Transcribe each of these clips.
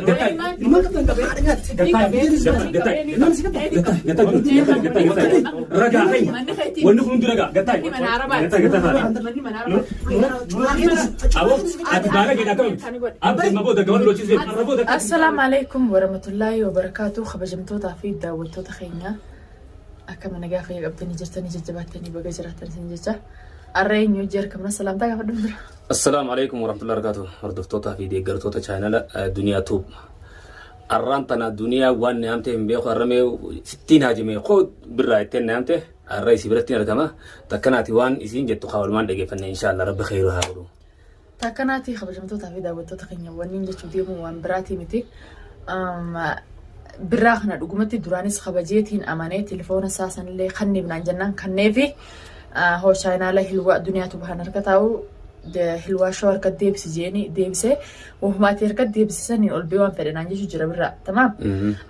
Gattaa. Ilmaan qabdan qabee haadha nyaatti. Gattaa. Gattaa. Gattaa. Gattaa. Gattaa. Gattaa. Gattaa. Ragaa keenya. Wanni kun hundi ragaa. Gattaa. Gattaa. Gattaa. Aboo ati baala keedhaa akkamitti? Abdii ma booda gaban lochiisee har'a booda. Assalaamu alaikum warahmatullaahi wabarakaatu kabajamtootaa fi daawwattoota keenya akkam nagaa fayya qabdanii jirtanii jajjabaattanii baga jiraattan isin jecha arra eenyu hojii harka salaamtaa gaafadhu dura. Assalaamu alaikum warahmatullahi wabarakatuh. Hordoftootaa fi deeggartoota chaanala Duniyaa Tuub. Arraan tana duniyaa waan naamte hin beeku arra mee sittiin haajime koo birraa ittiin naamte arra isii biratti hin argama. Takkanaati waan isiin jettu kaa walumaan dhageeffanne inshaallah rabbi kheyru haa godhu. Takkanaati kabajamtootaa fi daawwattoota keenya wanni jechuu deemu waan biraatii miti. Birraa kana dhugumatti duraanis kabajeetiin amanee telefoona isaa sanillee kanniif naan jennaan kanneefi hoo chaayinaala hilwaa duniyaatu bahan harka taa'u hilwaa shoo harka deebisi jeeni deebisee wahumaati harka deebisisanii ol bee waan fedhe naan jechuu jira birraa tamaam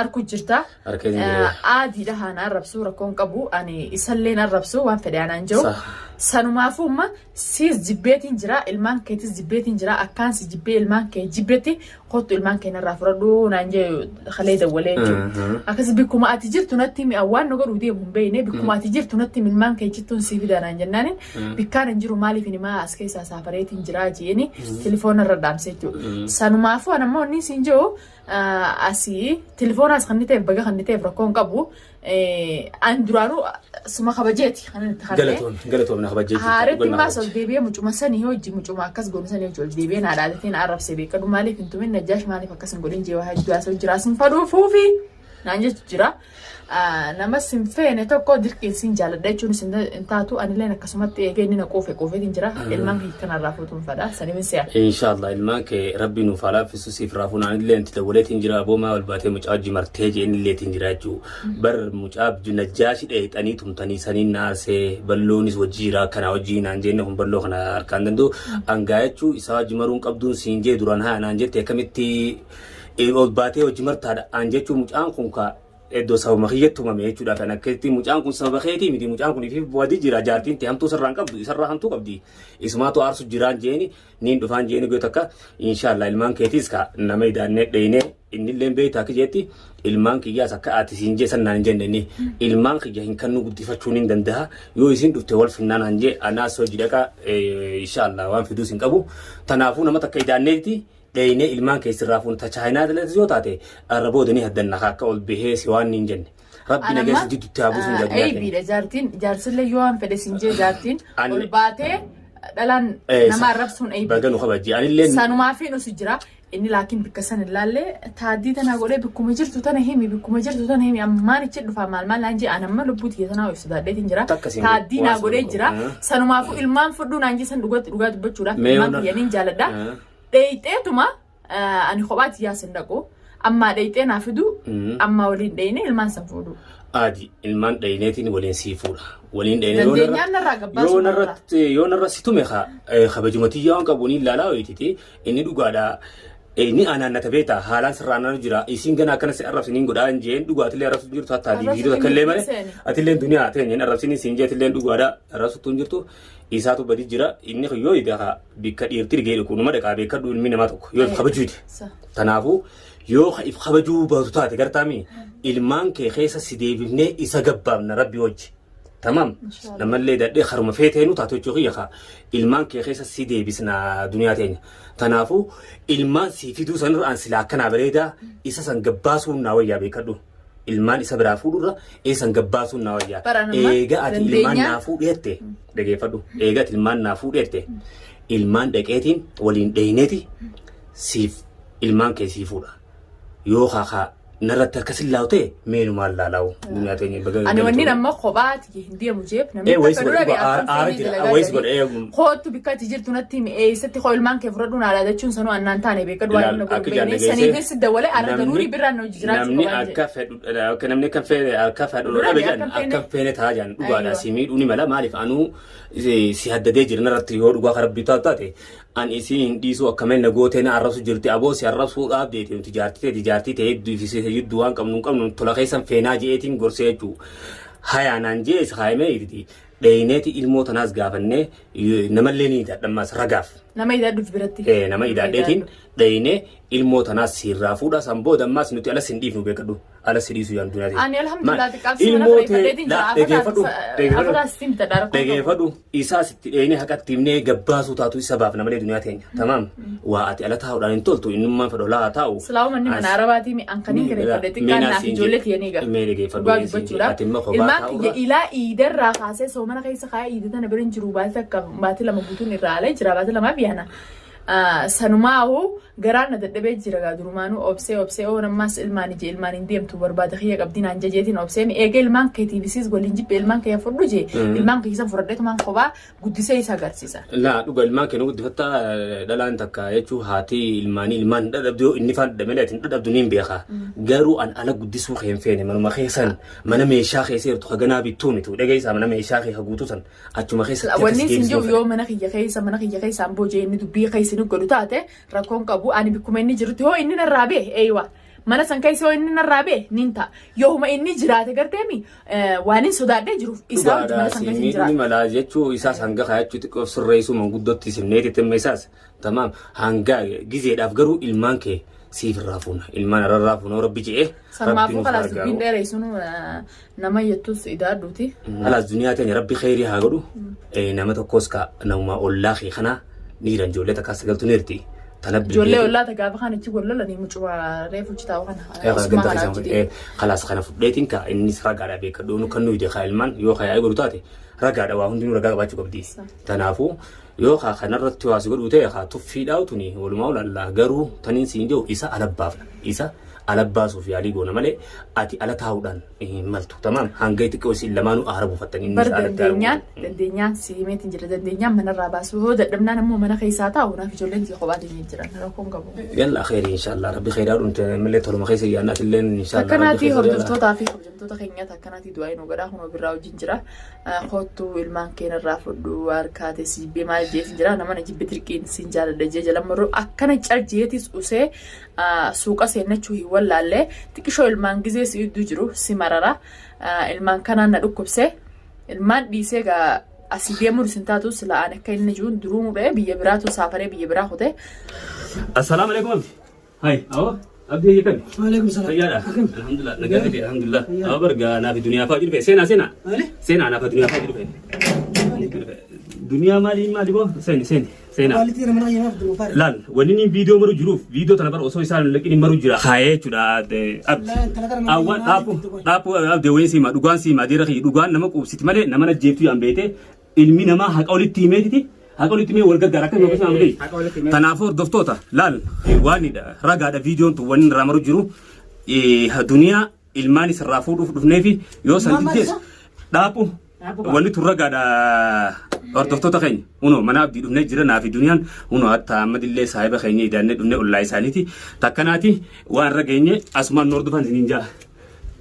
arku jirta. Harkeen jira. Aadiidha haana arrabsuu rakkoon qabu ani isalleen arrabsuu waan fedhe anaan jiru. Sah. Sanumaafuu amma siis jibbeetiin jira ilmaan keetis jibbeetiin jira akkaan si jibbee ilmaan kee jibbetti kottu ilmaan kee narraa fudhadhu naan jee kalee dawwalee jechuudha. Akkas bikkuma ati jirtu natti himi waan nu godhuu deemu hin beekne bikkuma ati jirtu natti himi ilmaan kee jittuun sii fida naan jennaani bikkaan hin jiru maaliif hin himaa as keessaa saafareetiin jira jeeni telefoona irra dhaamsee jechuudha. Sanumaafuu an ammoo inni siin jiru asii telefoonaas kan inni ta'eef baga kan inni ta'eef rakkoo hin qabu. An duraanuu suma kabajeeti kan inni itti kannee. Galatoon galatoon na kabajjee jirta. Haaretti Dhugan na immaas ol kabajje. deebi'ee mucuma sanii hojii mucuma akkas goonu sanii hojii ol deebi'ee naa dhaadateen arrabsee beekadhu maaliif hin tumin najjaash maaliif akkas hin godhin jee waa hedduu haasa'u jira sin fadhuufuufi naan jechu jira. Nama sin feene tokko dirqiin sin jaaladha jechuun sin hin taatu anilleen akkasumatti eegee inni na quufe quufeetiin jira ilmaan kiyya kanarraa fuutuun fadha saniif si'a. Inshaallah ilmaan kee rabbi nuuf haa laaffisu siif raafuu naan illee itti dawwaleetiin jira aboomaa ol baatee mucaa hojii martee jeen illeetiin jira jechuu bar mucaa najjaashi dheexanii tumtanii saniin naasee balloonis wajji jira akkanaa hojii naan jenne kun balloo kana harkaan danda'u angaa jechuu isaa hojii maruun qabduun siin jee duraan haa naan jette akkamitti ol baatee hojii martaadha an jechuu mucaan kun ka iddoo sababa kiyyatti tumame jechuudha kan akkasitti mucaan kun sababa keetii miti mucaan kun ifiif wadi jira jaartiin tee hamtuu sirraan qabdu isarraa hamtuu qabdi isumaatu aarsu jiraan jeeni niin dhufaan jeeni goota akka inshaallah ilmaan keetiis ka nama idaannee dheeyne innilleen beektaa akka jeetti ilmaan kiyyaas akka ati siin jee sannaan hin jenne inni ilmaan kiyya hin kannuu guddifachuun hin danda'a yoo isin dhufte wal finnaan han jee anaas hojii dhaqa inshaallah waan fiduus hin qabu tanaafuu nama takka idaanneeti dheeynee ilmaan kee sirraa fuuna ta chaayinaa dalatis yoo taate arra booda ni haddanna ka akka ol bahee si waan hin jenne rabbi nagaa si jidduutti haa buusuun jaa Eebiidha jaartiin jaarsillee yoo waan fedhe siin jee jaartiin Ani- ol baatee dhalaan nama arrabsuun eebiidha. Baga nu kabajji anillee Sanumaafii nusi jira. Inni laakiin bikka san hin laalle taaddii tana godhee bikkuma jirtu tana himi bikkuma jirtu tana himi ammaan ichi dhufaa maal maal naan jee an amma lubbuu tiyya tanaa of sodaadheetiin jira. Takka siin Taaddii naa waan godhee siin jira. godhu. Sanumaafuu ilmaan fudhuu naan jee san dhugaatti dhugaa dubbachuudhaaf Mee ilmaan yoona- kiyya niin jaaladha. Eh. Dheeyxeetuma ani kophaa tiyyaas hin dhaqu. Ammaa dheeyxee naa fidu ammaa waliin dheeyne ilmaan san fuudhu. Aadi ilmaan dhayneetiin waliin sii fuudha. Waliin dhayne Dandeenyaan narraa gabbaasuu yoo narratti yoo narra si tume ka kabajuma tiyyaa waan qabu ni ilaalaa hoyititi inni dhugaadha. Ni anaannata beektaa haalaan sirraa naanu jira isiin gana akkana si arrabsi niin godhaa hin jeen dhugaatilee arrabsu hin jirtu hattaa Arrabsu viidiyoo takka illee malee seeni. atillee duniyaa ta'e hin arrabsini siin jee atillee dhugaadha arrabsutu hin jirtu isaatu badi jira inni yoo ida ka bikka dhiirti dhigee dhuku numa dhaqaa beekadhu ilmi namaa tokko yoo if kabajuu ide. Kanaafuu yoo ka if kabajuu baatu taate gartaami ilmaan kee keessa si deebifnee isa gabbaabna rabbi wajji. Tamam. Inshallah. Namallee dadhee haruma feeteenu taate jechuu kiyya ka ilmaan kee keessa si deebisna duniyaa teenya. Kanaafuu ilmaan si fiduu sanirra an silaa akkanaa bareedaa isa san gabbaasuun naa wayyaa beekadhu. Ilmaan isa biraa fuudhurra isa san gabbaasuun naa wayyaa. Bara nama Eega ati ilmaan dandeenyaan- naa fuudheette dhageeffadhu. Eega ati ilmaan naa fuudheette ilmaan dhaqeetiin waliin dheyneeti siif ilmaan kee sii fuudha. Yoo kaa narratti akkas hin laa'u ta'e meenumaan laalaa'u. Duniyaa teenya baga Ani wanni amma kophaa tiyya hin deemu jeef namni Eh, wayis takka dura godhe, bee aara- akkam aara seenee jira, dalagaa wayis jedhanii. godhe, eh, Kootu bikka ati jirtu natti himi eessatti koo ilmaan kee fudhadhu naa dhaadachuun sanuu annaan taane beekadhu waan inni Ilaal, godhu akka beekne jaalladheessee saniifis si dawwalee arra namni- daruurii birraan hojii jiraachuu namni qabaan jedhe. akka fedhu akka namni akka feene akka fedhu Dura dhabe bee jedhan akka hin akka feene ta'a jedhan dhugaadha Aywa. si miidhuu ni mala maaliif anuu si haddadee jira narratti yoo dhugaa kan rabbii taatu taate an isii hin dhiisuu akkameen na gootee na arrabsu jirti aboo si arrabsuudhaaf deete nuti jaartii teeti jaartii ta'e hedduu fi si hedduu waan qabnu hin qabnu tola keessan feenaa je'eetiin gorsee jechuu hayaa naan je'e si kaayamee jirti. Dheeyneeti ilmoo tanaas gaafannee namallee ni hidhadhammaas ragaaf. Nama hidhadhuuf biratti. Nama hidhadheetiin dheeynee ilmoo tanaas siirraa fuudha. San booda ammaas nuti ala sin dhiifnu beekadhu. Ala si dhiisu yaan dunyaa. Ani alhamdulillah xiqqaabsi mana kireeffadheetiin jira. Dhageeffadhu. Afataas ittiin bitadha rakkoo. Dhageeffadhu. Isaas itti dheeynee haqatti himnee gabbaasuu taatu isa baafna malee dunyaa teenya. Tamaam. Waa ati ala taa'uudhaan hin toltu innummaan fedhu laa taa'u. Silaa'u manni mana arabaatii mi an kaniin kireeffadhe xiqqaan naaf ijoollee tiyanii gaa. Mee dhageeffadhu. Dhugaa dubbachuudhaaf. Ati immoo kophaa Ilmaan kiyya taa'uudha. ilaa iidarraa kaasee soomana keessa kaa'ee iida tana bira hin jiru baatii takka baatii lama guutuun irraa alee jira baatii lamaaf yaana. Sanumaahu garaan na dadhabee jira gaa durumaanuu obsee obsee oo nammaas ilmaan ije ilmaan hin deemtu barbaade kiyya qabdii naan jajeetiin obsee eega ilmaan keetiif isiis waliin jibbe ilmaan kiyya fudhu jee ilmaan kiyya san fudhadheetumaan kophaa guddisee isa agarsiisa. Laa dhuga ilmaan kee nu guddifatta dhalaan takka jechuun haati ilmaanii ilmaan dhadhabdu yoo inni faan dhadhabe ati dhadhabdu niin beeka. Garuu an ala guddisuu kee hin feene manuma keessan mana meeshaa keessa jirtu haganaa bittuu mitu dhageessaa mana meeshaa kee haguutu san achuma keessatti Wanni akkas isin jiru deebisuu yoo mana kiyya keessa mana kiyya keessaan boojee inni dubbii keessa inni godhu taate rakkoon qabu ani bikkuma inni jirutti yoo inni narraa bee eeywa mana san keessa yoo inni narraa bee nin ta'a yooma inni jiraate garteemi waan hin sodaadhee jiruuf isaa wajji Dhugaadha mana san si keessa hin miidhuu ni jiraatu. malaa jechuu isaas hanga kaayachuu xiqqoo sirreessuu manguddootti simneeti timma isaas tamaam hanga gizeedhaaf garuu ilmaan kee siif irraa fuuna ilmaan irraa fuuna rabbi je'ee rabbi Sammaafuu nuuf kalaas gargaaru. dubbiin dheeressuun nama jettus idaadhuuti. Kalaas duniyaa teenya rabbi kheyrii haa godhu. Nama tokkos ka namuma ollaa kee kanaa ni jiran ijoollee takkaa sagaltu ni jirti. Tana Ijoollee ollaa ta gaafa kan achi wal lolanii mucuma reefu achi taa'u kana. Isuma kana achi deemu. Kalaas kana fudheetiin ka innis ragaadha beekadhu nu kan nuyi deekaa ilmaan yoo ka yaa'ii godhu taate ragaadha waa hundinuu ragaa qabaachuu qabdi. Kanaafuu yoo ka kanarratti waa si godhu ta'e ka tuffiidhaa tuni walumaa olaallaa garuu taniin siin jiru isa alabbaafna isa alabbaasuuf yaalii goona malee ati ala taa'uudhaan hin maltu. Tamaam hanga xiqqoo isin lamaanuu aara buufattanii Bar innis alatti aara dandeenyaan buufatu. dandeenyaan si himeetiin jira dandeenyaan manarraa baasuu yoo dadhabnaan ammoo mana keessaa taa'u naaf ijoolleen tiyya kophaa teenyee jiran rakkoon qabu. Yalla khayri inshallah rabbi khayraa dhumte malee toluma keessa yaannaa illeen inshallah rabbi Akkanaatii keessa jala. hordoftootaa fi kabajamtoota keenyaati akkanaatii du'aa nu godhaa kunoo birraa wajjin jira. Kottu ilmaan keenyarraa fudhu harkaa teessi jibbee maal jeetiin jira nama na jibbe dirqiin siin jaaladha jee jala maruu akkana cal jeetis usee suuqa seennachuu hin wallaallee xiqqishoo ilmaan gizee si idduu jiru si marara ilmaan kanaan na dhukkubse ilmaan dhiisee gaa asii deemuun isin taatu sila ani akka inni jiruun duruu mudhee biyya biraatu saafaree biyya biraa kutee Assalamu alaikum abdi. Hai, awo abdi hayya kami. Waalaikum salaam. Fayyaadha. Akkam? Alhamdulillah nagaa fide alhamdulillah. Awo barga naa fi duniyaa fa'aa jiru fe'e. Seenaa seenaa. Maali? Seenaa naa fi duniyaa fa'aa jiru fe'e. Duniyaa maali maali boo seeni seeni seenaa. Maalitti nama nayyaaf duufaadha. Laal wanni inni viidiyoo maru jiruuf viidiyoo tana bara osoo isaan hin laqin maru jira kaayee jechuudha abdi. Awwaan dhaaphu dhaaphu abdi wayin siima dhugaan siima adeera kiyya dhugaan nama quubsiti malee nama najjeeftu yaan beete ilmi namaa haqa walitti himeetiti haqa walitti himee wal gargaara akka nama nama gahi. Kanaafuu hordoftoota laal waanidha ragaadha viidiyoon tun wanni irraa maru jiru duniyaa ilmaan isarraa fuudhuuf dhufneefi yoo san diddees dhaaphu wanni tun ragaadha hordoftoota keenya hunoo mana abdii dhufnee jira naafi duniyaan hunoo hatta ammadillee saahiba keenya idaannee dhufnee ollaa isaaniiti takkanaati waan rageenye asumaan nu hordofan isiniin jaa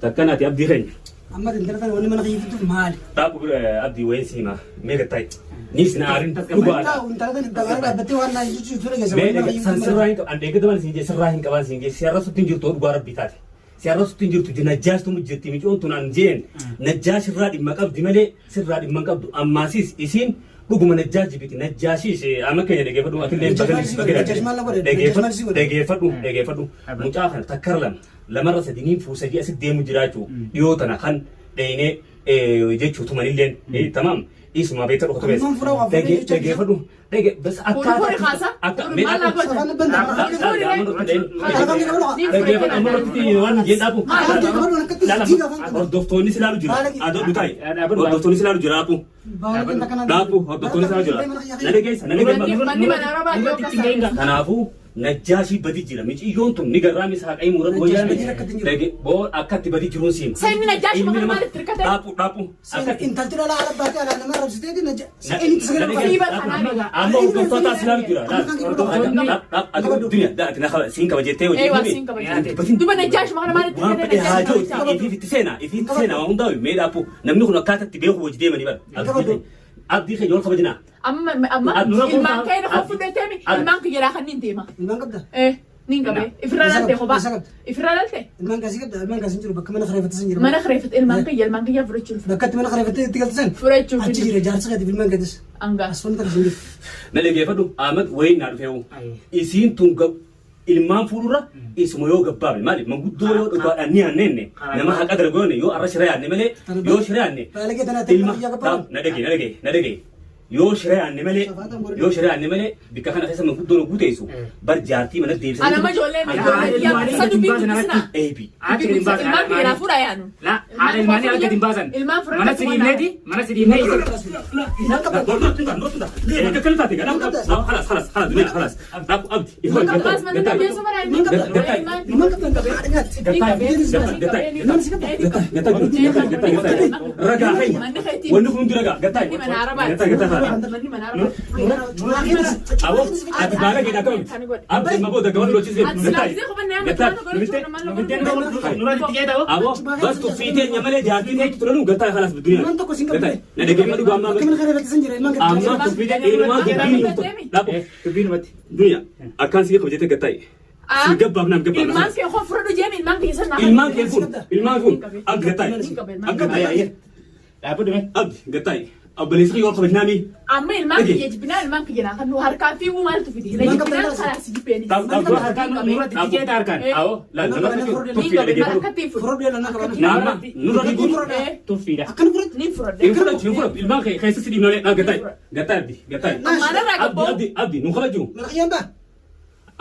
takkanaati abdii keenya. Amma intala tana wanni mana kiyya fidduuf maali? Dhaaphu bira abdii wayin siima mee gattaa'e ni sin aarin dhugaadha. Taa'u intala tana intala dhaabbattee waan naa jechuun ture geessa. Mee san sirraa hin qaban deeggarta malee siin jee sirraa hin qaban siin jee si arrasutti hin jirtu dhugaa rabbii taate. Si arrasutti hin jirtu najjaastu mu jirti micoon tun an jeen najjaash irraa dhimma qabdi malee sirraa dhimma hin qabdu ammaasis isiin dhuguma najjaash jibiti najjaashiis amma keenya dhageeffadhu atillee dhageeffadhu dhageeffadhu mucaa kana takkara lama lamarra sadiniin fuusa jee asitti deemu jiraachuu dhiyoo tana kan dheenee jechuu tumanilleen tamaam isuma beekta dhukatu beessa dhageeffadhu dhage bas Fuudhu fuudhi kaasa. akka Fuudhu maal naa godha? Hordoftoonni silaalu jira. Adoo dhutaay. Hordoftoonni silaalu jira dhaabu. Dhaabu hordoftoonni silaalu jira. Na dhageessa na dhageessa. Manni mana arabaa yoo akkasa. Kanaafuu najjaashii badi jira. Miciyyoon tun ni garraami saaqayii muran wayyaa dhage boo akkatti badi jiruun siima. Sayni najjaashi maqaan maaliif hirkate? Dhaabu dhaabu. Akkatti. Intalti dhala ala baatee ala nama rabsiteeti inni Amma hordoftoota silaalu jira. Siin qaba jettee hojii. Eewwa siin qaba. Duba najjaashi maqaan maaliif Waan hirkate fedhe haa najjaashi jiru maqaan? ifiif itti seenaa ifiif itti seenaa waan hundaa'u mee dhaabbu namni kun akkaataa itti beeku hojii deemanii bara. Abdii keenya ol kabajinaa. Amma amma ilmaan kee na fudhatee ilmaan kiyya laa kanneen deema. Ilmaan qabda. Eh Niin qabee. Ifirraa lalte kophaa. Isa qabda. Ifirraa lalte. Ilmaan kasii qabda. Ilmaan kasii jiru bakka mana kireeffate san jiru. Mana kireeffate ilmaan kiyya fudhachuuf. Bakka itti mana kireeffattee itti galte san. Fudhachuuf. Achi jira jaarsa keetiif ilmaan keetis. Angaa. Asfalti akkasii jiru. Na dhaggeeffadhu Ahmad wayiin naa dhufeewu. Isiin tun ilmaan fuudhurra isuma yoo gabbaabne maali manguddoo yoo dhugaadhaan ni aanneenne nama haqa dargoone yoo arra shira yaadne malee yoo shira yaadne Baalagee tanaatti ilma ilma kiyyaa gabbaabu. Na dhagee, na dhagee, na dhagee, yoo shira yaadne malee yoo shira yaadne malee bikka kana keessa manguddoo guuteessu bar jaartii mana deebisanii. Anama ijoollee sa dubbii guddisna. Eebi. Achi gadi hin baasan. Ilmaan kiyya naa fuudhaa yaanu. La haadha ilmaanii ala gadi hin baasan. Ilmaan fudhachuu Mana sidiifneeti mana sidiifnee isa. خلاص خلاص خلاص دنيا خلاص ابدي. Qabas mana dhageessu mana Ilmaan qabda. Ilmaan qabda. Haadha nyaatti. Ragaa hay wanni kun hundi ragaa gattaay gattaay gattaay. Manni mana arabaati. Abo ati baala keedha akkamitti abdi ma booda gaban lochise gattaay gattaay. Nurra itti qeeta hoo. Abo bas tuffii teenya malee jaartii teetu turanu gattaay خلاص dunia. Ilmaan tokko siin qabdu. Gattaay na dhaggeeffadhu Bakka amma mana kireeffate san jira ilmaan keetis. amma tuffii ilmaa dubbii dhabu. Dubbii numatti. Dunia akkaan si kabajete gattaay si gabbaaf naam gabbaaf. Ilmaan kee koo fudhadhu jeemi ilmaan kiyya sana. Ilmaan kee kun ilmaan kun abdi gattaay abdi gattaay. Dhaabbadhu mee. Abdi gattaay obboleessi yoo kabajnaami. Amma ilmaan kiyya jibbinaa ilmaan kiyya naa kan harkaan fiiguu maaltu fide? Na jibbinaan karaa si jibbeeni. Harkaan nurra itti qeeta harkaan. Awo laal nama Niin tuffii qabe dhaggeeffadhu. akkatti fudhu. Furoo ilmaan qabna. Naama nurra dibu. Tuffiidha. Akkana fudhatti. Niin fudhadhe. Hin fudhatu, hin fudhatu, ilmaan kee keessa si dhiibnolee gattaay gattaay abdi gattaay. Ammaanarraa Abdi gabboo. abdi abdi nu kabaju. Mana kiyyaan baa.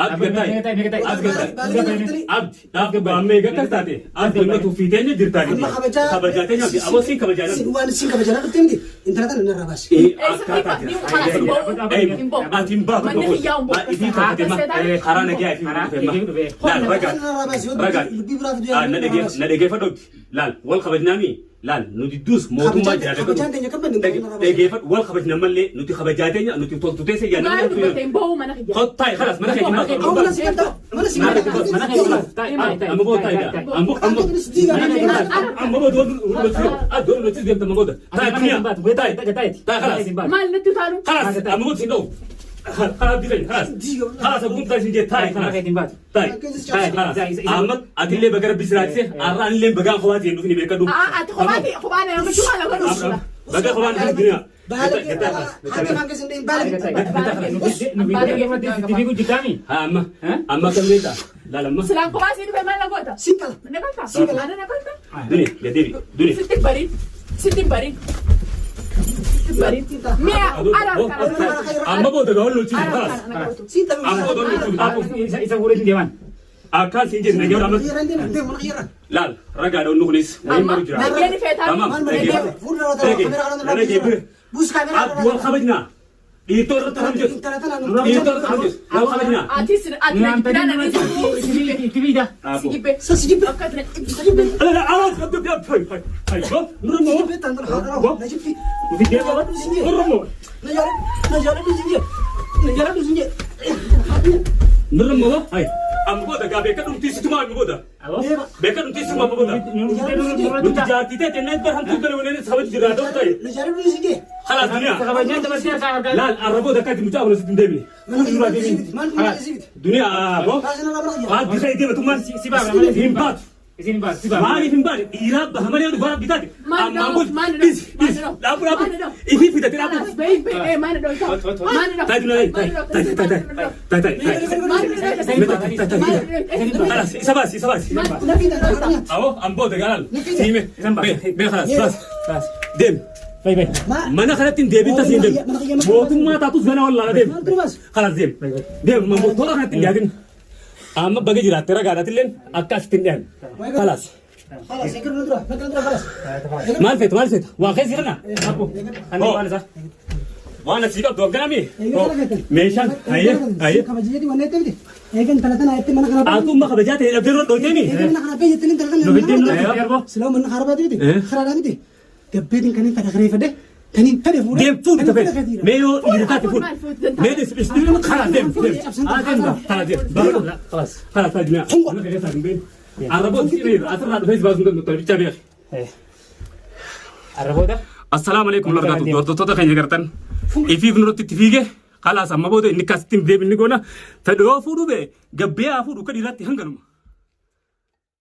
Abdi gattaay abdi gattaay. Baalagee tanaatti. Abdi dhaaf gabbaamee gakkas taate abdi ilma tuffii teenya jirtaa. Amma kabajaa. Kabajaa teenya abdi aboo siin kabajaa namni. Waan siin kabajaa dhuftee miti. Intala tana narraa baasi. Akkaataa jira. Ati hin baatu. Manni kiyyaa hin bahu. Ifii taate ma karaa nagaa ifii dhufe ma laal ragaa. Narraa baasi yoo Ragaa. dubbii biraa fiduu Na dhagee na dhageeffadhu laal wal kabajnaami laal nuti dus mootummaa jira. Kabajaan teenya kan banne. Dhageeffadhu wal kabajna mallee nuti kabajaa teenya nuti toltu teessa Maal yaa dubbate hin bahu mana kiyya. Kottaay خلاص mana keenya. Awo mana si qabda. Mana si qabda. Mana keenya taa'e taa'e. Amma booda taa'e ammo ammo amma booda wal lochis deemta amma booda taa'e dunia taa'e Taa'e. taa'e خلاص. Maal natti utaalu? خلاص amma booda sin dha'u خلاص دي خلاص خلاص أقوم taa'e sin jee taa'e Mana خلاص keenya hin baatu. taa'e taa'e خلاص amma atillee baga rabbi siraachise har'a anillee bagaan kophaa ta'e dhufni beekadhu. Ati kophaati kophaan nama chuma lafa dhufu. Baga kophaan dhufni dunia. Baalagee haadha afaan keessa hin dhahin baalagee. Itti fiiguu jitaami. Amma amma kam beektaa laal amma. Silaan kophaa sii dhufe maal na goota? Siin qala. Na galta? Ana na galta? Duni gadeebi duni. Sitti hin barin. Sitti hin barin. Sitti hin barin. Mi'a ala harkaan. Amma booda gaa wal lochisu Ala خلاص. harkaan ana gootu. Siin talu. Amma booda wal lochisu. Isa fuudhee hin deeman. Akkaan siin jedhe nagaa amma. Xiyyaaraan deema deema mana xiyyaaraan. Laal ragaadha onni kunis wayiin maru jira. Naggeeni feetaa. Tamam. Maal mana fuuldura kameraa kana buus kaameraa. Abdi wal kabajnaa. Dhiirtoo irratti hojjetu. Intala tana Dhiirtoo irratti hojjetu. Wal kabajnaa. Atis ati na jibbinaan ani si jibbe. Itti fiida. Si jibbe. Sa si jibbe. Akka ati na Si jibbe. La la awas abdi abdi hay hay hay. Nurra Si moo. jibbe tan tan haadha na jibbi. Nuti deema. Nurra moo. Na jaaladhu na jaaladhu sin jee. Na jaaladhu sin jee. Nurra moo hay. Amma booda gaa beeka dhumtii situmaa amma booda. Deema. Beeka dhumtii situmaa amma booda. Nuti jaartii ta'e jennaan bar hamtuu gala waliin sabaju jira ta'u ta'e. Na jaaladhu sin jee. خلاص دنيا. Kabajaan dabarsee harkaa harkaa. laal arra booda akkatti mucaa kun sitti hin deemine. Mana xiyyaaraan si biti. Maal mana si biti. Duniyaa aboo. Baasi na mana xiyyaaraan. Abdi kee deema tummaan Si baafna malee. hin baatu. Isin hin baatu. Si baafna. Maaliif hin baane dhiiraa baha malee dhugaa bitaate. Maal Ammaan dha'u? booda Maal dha'u? dhisi dhisi Maal dha'u? dhaabu dhaabu Maal dha'u? ifii fidate dhaabu. Kalaas bahi bahi maal dha'u? Maal dha'u? Taa'e duniyaa taa'e taa'e taa'e taa'e taa'e taa'e taa'e خلاص isa baasi isa baasi. Na fiida na nyaata. Awoo an booda galaan siime bee خلاص baas deem. Bay bay. Mana kanatti hin deebiin tas hin deemu. Mootummaa taatus gana wallaala deem. Maal dura baas? خلاص deem. Deem toora kanatti hin dhiyaatin. Amma baga jiraatte ragaadhaatilleen akka asitti hin dhiyaanne. خلاص. خلاص eegalu na dura. Na dura خلاص. Maal feeta maal feeta waa keessa jirna. Ani waan isaa. Waan asii qabdu akkanami. Eegan kana. Meeshaan hayyee hayyee. Kabajajeeti wanne itti miti. Eegan intala tana itti mana kana. Atumma kabajaa ta'e dhabdee irra dhoyteemi. Eegan mana kana bee jettanii intala tana. Nu fiddeen nu fiddee arboo. Silaa mana harabaati miti. Karaadhaa miti. Gabbeetiin kan hin fedha kireeffadhe. Kan hin fedhe fuudhee. Deem fuudhi tafee. Mee yoo dhiira taate fuudhi. Mee dhis dhis خلاص deem deem. خلاص deem. خلاص خلاص taajina. Mana keessa hin beeknu. Arraboota asirraa dhufee si baasuun danda'u bichaa beeki. Arra booda. Assalaamu alaikum warahmatullahi wabarakatuh. Hordoftoota keenya gartan ifiif nurratti itti fiige Kalaas amma booda inni akkasitti hin deebinni goona. Fedhoo fuudhu bee gabbee haa fuudhu kan dhiiraatti hanganuma.